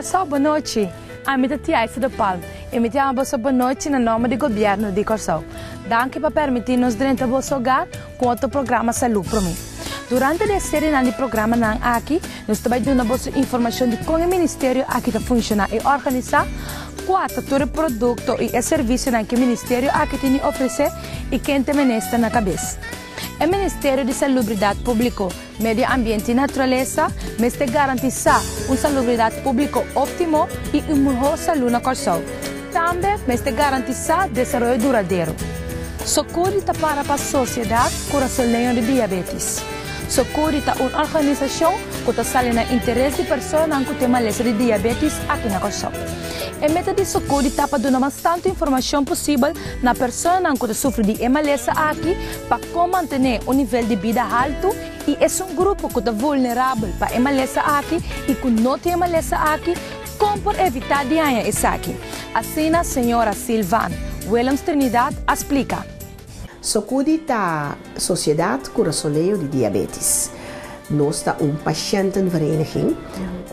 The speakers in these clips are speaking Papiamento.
Kòrsou bon nochi. Ami ta Tiaisa de Palm i mi ta yama boso bon nochi na nòmber di Gobièrnu di Kòrsou. Danki pa pèrmití nos drenta boso hogar ku otro programa Salú Promé. Durante di e serinan di programanan aki nos ta bai duna boso informashon di kon e ministerio aki ta funshoná i organisá, kua ta tur e produkto i e servisionan ku e ministerio aki tin di ofresé i ken ta e minister na kabes. E Ministerio di Salubridat Públiko, Medio Ambiente i Naturalesa mester garantisá un salubridat públiko óptimo i un mihó salú na Kòrsou. Tambe mester garantisá desaroyo duradero. Sokudi ta para pa Sosiedat Kurasoleño di Diabetis. Sokudi ta un organisashon ku ta sali na interes di personanan ku tin malesa di diabetis aki na Kòrsou. E meta di Sokudi ta pa duna mas tantu informashon posibel na personanan ku ta sufri di e malesa aki pa kon mantené un nivel di bida haltu i esun grupo ku ta vulnerabel pa e malesa aki i ku no tin e malesa aki, kon por evitá di haña esaki. Asina señora Silvan Willems Trinidad a splika. Sokudi ta Sosiedat Kurasoleño di Diabetis. Nos ta un patiëntenvereniging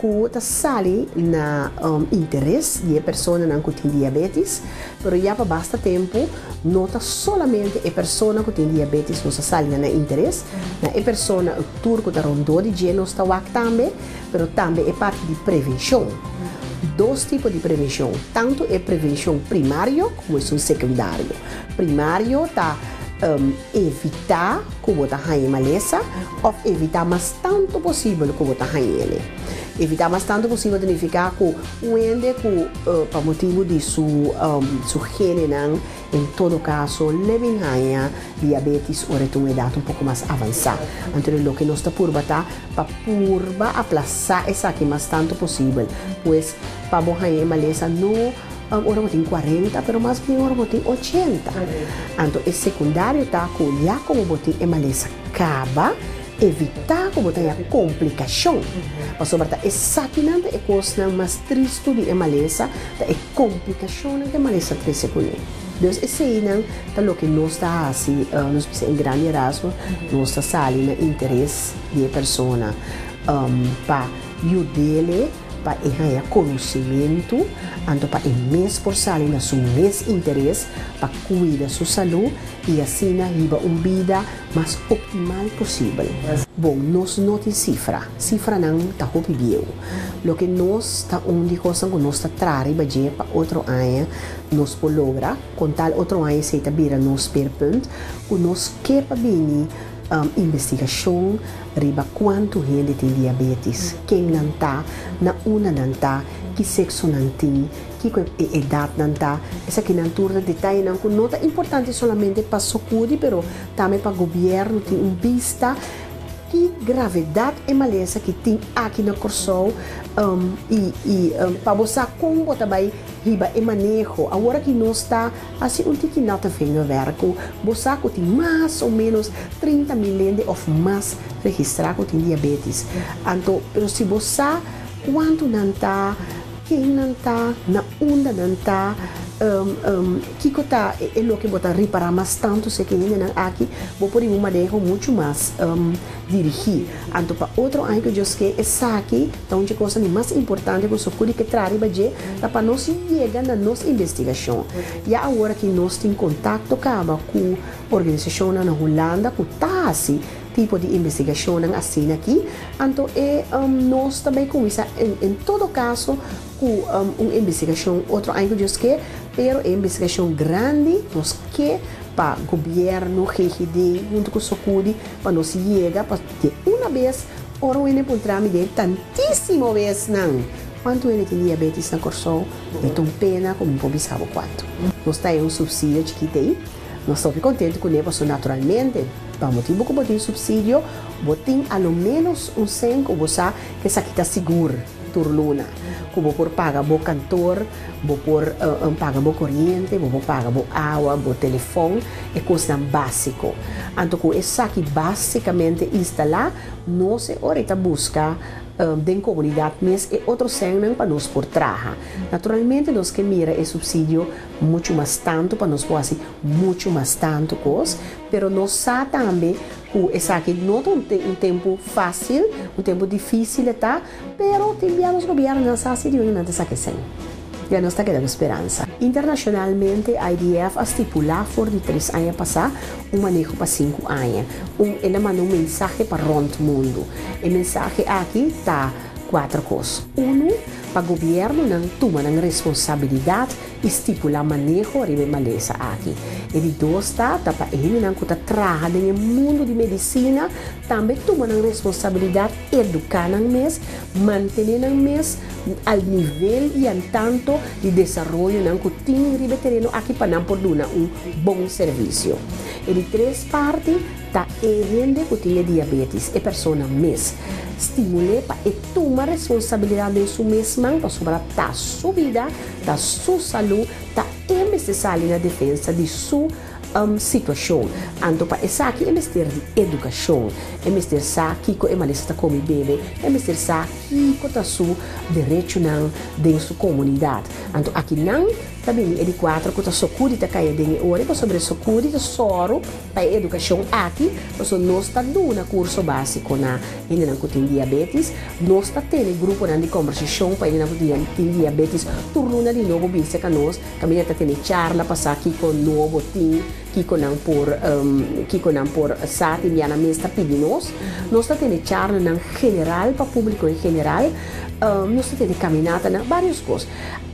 ku ta sali na interes di e personanan ku tin diabetis, pero ya pa basta tempu no ta solamente e persona ku tin diabetis nos ta sali na nan interes, na e persona tur ku ta rondó di dje nos ta wak tambe, pero tambe e parti di prevenshon. Dos tipo di prevenshon, tantu e prevenshon primario komo esun sekundario. Primario ta evitá ku bo ta haña e malesa òf evitá mas tantu posibel ku bo ta haña ele. Evitá mas tantu posibel ta nifiká ku un hende ku pa motibu di su su genenan en todo kaso le bin haña diabetis ora e ta un edat un poko mas avansá. Anto loke nos ta purba ta pa purba aplasá esaki mas tantu posibel. Pues pa bo haña e malesa no Ora bo tin kuarenta, pero mas bien ora bo tin ochenta. Anto e sekundario ta ku ya komo bo tin e malesa kaba, evitá ku bo ta haña komplikashon. Pasobra ta esakinan ta e kosnan mas tristu di e malesa, ta e komplikashonnan ku e malesa trese kuné. Dus eseinan ta loke nos ta hasi, nos bisa en grandi rasgo, nos ta sali na interes di e persona pa yud'é. Pa e haña konosimentu, anto pa e mes por sali na su mes interes pa kuida su salú i asina hiba un bida mas optimal posibel. Bon, nos no tin sifra. Sifranan ta hopi bieu. Loke nos ta un di kosnan ku nos ta traha riba dje pa otro aña nos por logra, kon tal otro aña esei ta bira nos speerpunt, ku nos ke pa bini investigashon riba kuantu hende tin diabetis, ken nan ta, na unda nan ta, ki sekso nan tin, kiko e edat nan ta. Esakinan tur ta detayenan ku no ta importante solamente pa Sokudi pero tambe pa gobièrnu tin un bista ki gravedat e malesa ki tin aki na Kòrsou i i pa bo sa kon bo ta bai hiba e maneho. Awor aki nos ta Hasi un tiki nota vingerwerk ku bo sa ku tin mas o ménos 30 mil hende òf mas registrá ku tin diabetis. Anto, pero si bo sa kuantu nan ta, ken nan ta, na unda nan ta, kiko ta e loke bo ta ripará mas tantu si e hendenan aki, bo por hiba un maneho muchu mas dirigí. Anto pa otro aña ku Dios ke esaki ta un dje kosnan di mas importante ku Sokudi ke traha riba dje ta pa nos yega na nos investigashon. Ya awor aki nos tin kontakto kaba ku organisashonnan na Hulanda ku ta hasi tipo di investigashonnan asina aki. Anto e nos ta bai kuminsá en todo kaso ku un investigashon otro aña ku Dios ke, pero e investigashon grandi nos ke pa gobièrnu, GGD huntu ku Sokudi pa nos yega pa di una bes ora un hende puntra mi den tantísimo besnan kuantu hende tin diabetes na Kòrsou, mi ta un pena ku mi por bisa bo kuantu. Nos ta haña un supsidio chikit ei, nos ta hopi kontentu kuné pasobra naturalmente pa motibu ku bo tin supsidio bo tin a lo ménos un sèn ku bo sa ku esaki ta sigur tur luna ku bo por paga bo kantor, bo por paga bo koriente, bo por paga bo awa, bo telefòn, e kosnan básiko. Anto ku esaki básikamente instalá, nos e ora ei ta buska Den komunidat mes e otro sènnan pa nos por traha. Naturalmente nos ke mira e supsidio muchu mas tantu pa nos por hasi muchu mas tantu kos, pero nos sa tambe ku esaki no ta un tempu fásil, un tempu difísil e ta, pero tin bia nos gobièrnunan sa si di unda nan ta saka e sèn. Ya nos ta keda ku speransa. Internashonalmente IDF a stipulá for di tres aña pasá un maneho pa sinku aña. Un el a manda un mensahe pa rònt mundu. E mensahe aki ta kuater kos. Unu, pa gobièrnunan tuma nan responsabilidat i stipulá maneho riba e malesa aki. E di dos ta, ta pa e hendenan ku ta traha den e mundu di medisina tambe tuma nan responsabilidat, eduká nan mes, mantené nan mes al nivel i al tanto di desaroyonan ku tin riba e tereno aki pa nan por duna un bon servisio. E di tres parti ta e hende ku tin e diabetis, e persona mes. Stimul'é pa e tuma responsabilidat den su mes man pasobra ta su bida, ta su salú, ta e mester sali na defensa di su situashon. Anto pa esaki e mester di edukashon. E mester sa kiko e malesa ta komi bebe, e mester sa kiko ta su derechonan den su komunidat. Anto akinan Ta bini e di kuater ku ta sokudi ta kai aden e ora i pasobra e sokudi ta sòru pa e edukashon aki, pasobra nos ta duna kurso básiko na hendenan ku tin diabetis, nos ta tene gruponan di kombersashon pa hendenan ku tin diabetis tur luna di nobo bin serka nos, kaminda ta tene charla pa sa kiko nobo tin, kiko nan por kiko nan por sa tin bia nan mes ta pidi nos. Nos ta tene charlanan general pa públiko en general, nos ta tene kaminatanan, vários kos.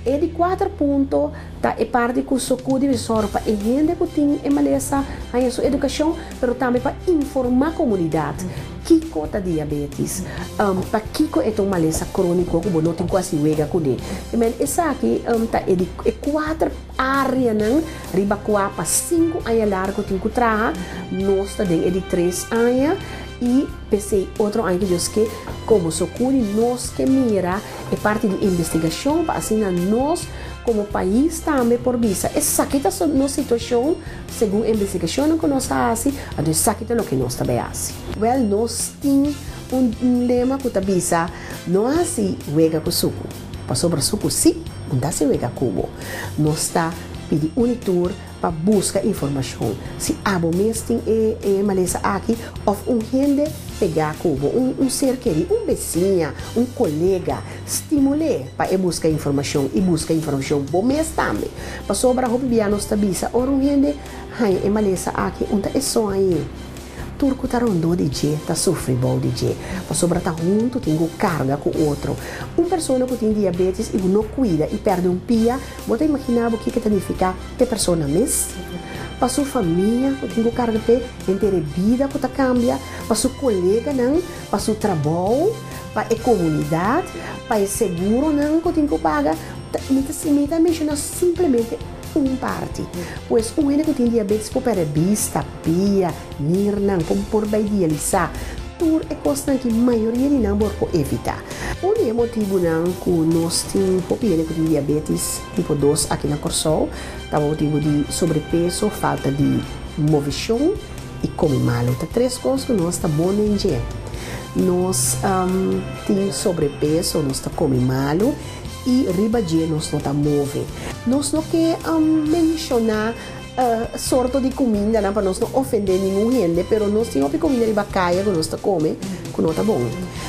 E di kuater punto ta e parti ku Sokudi mester sòru pa e hende ku tin e malesa haña su edukashon, pero tambe pa informá komunidat kiko ta diabetis, pakiko e ta un malesa króniko ku bo no tin ku hasi wega kuné. I men esaki ta e di e kuater áreanan riba kua pa sinku aña largu tin ku traha. Nos ta den e di tres aña i p'esei otro aña ku Dios ke, komo Sokudi nos ke mira E parti di investigashon pa asina nos komo pais tambe por bisa esaki ta nos situashon segun investigashonnan ku nos a hasi, anto esaki ta loke nos ta bai hasi. Wèl nos tin un lema ku ta bisa no hasi wega ku suku, pasobra suku sí un ta hasi wega ku bo. Nos ta pidi un i tur pa buska informashon si abo mes tin e e malesa aki òf un hende pegá ku bo, un un ser kerí, un besiña, un kolega. Stimul'é pa e buska informashon i buska informashon bo mes tambe. Pasobra hopi bia nos ta bisa ora un hende haña e malesa aki un ta e so hañ'é. Tur ku ta rondó di dje ta sufri bou di dje, pasobra ta huntu tin ku karga ku otro. Un persona ku tin diabetes i ku no kuida i pèrdè un pia, bo ta imaginá bo kiko ta nifiká p'e persona mes? Pa su famia ku tin ku karga p'e, henter e bida ku ta kambia, pa su koleganan, pa su trabou, pa e komunidat, pa e seguronan ku tin ku paga. Mi ta mi ta menshoná simplemente un parti. Pues un hende ku tin diabetes por pèrdè bista, pia, nirnan, por por bai dialisá. Tur e kosnan aki mayoria di nan bo por evitá. Un di e motibunan ku nos tin hopi hende ku tin diabetes tipo dos aki na Kòrsou ta pa motibu di sobrepeso, falta di moveshon i kome malu. Ta tres kos ku nos ta bon den dje. Nos tin sobrepeso, nos ta kome malu i riba dje nos no ta move. Nos no ke menshoná sorto di kumindanan pa nos no ofendé ningun hende, pero nos tin hopi kuminda riba kaya ku nos ta kome ku no ta bon.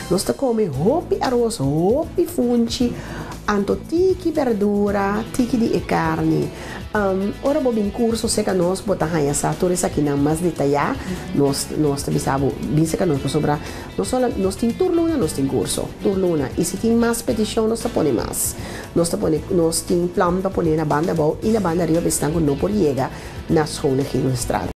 Nos ta kome hopi aros, hopi funchi, anto tiki berdura, tiki di e karni. Ora bo bin kurso serka nos bo ta haña sa tur esakinan mas detayá. Nos nos ta bisa bo bin serka nos pasobra no sola nos tin tur luna nos tin kurso, tur luna. I si tin mas petishon nos ta pone mas. Nos ta pone nos tin plan pa pone na banda abou i na banda ariba pa esnan ku no por yega na Schonegevelstraat.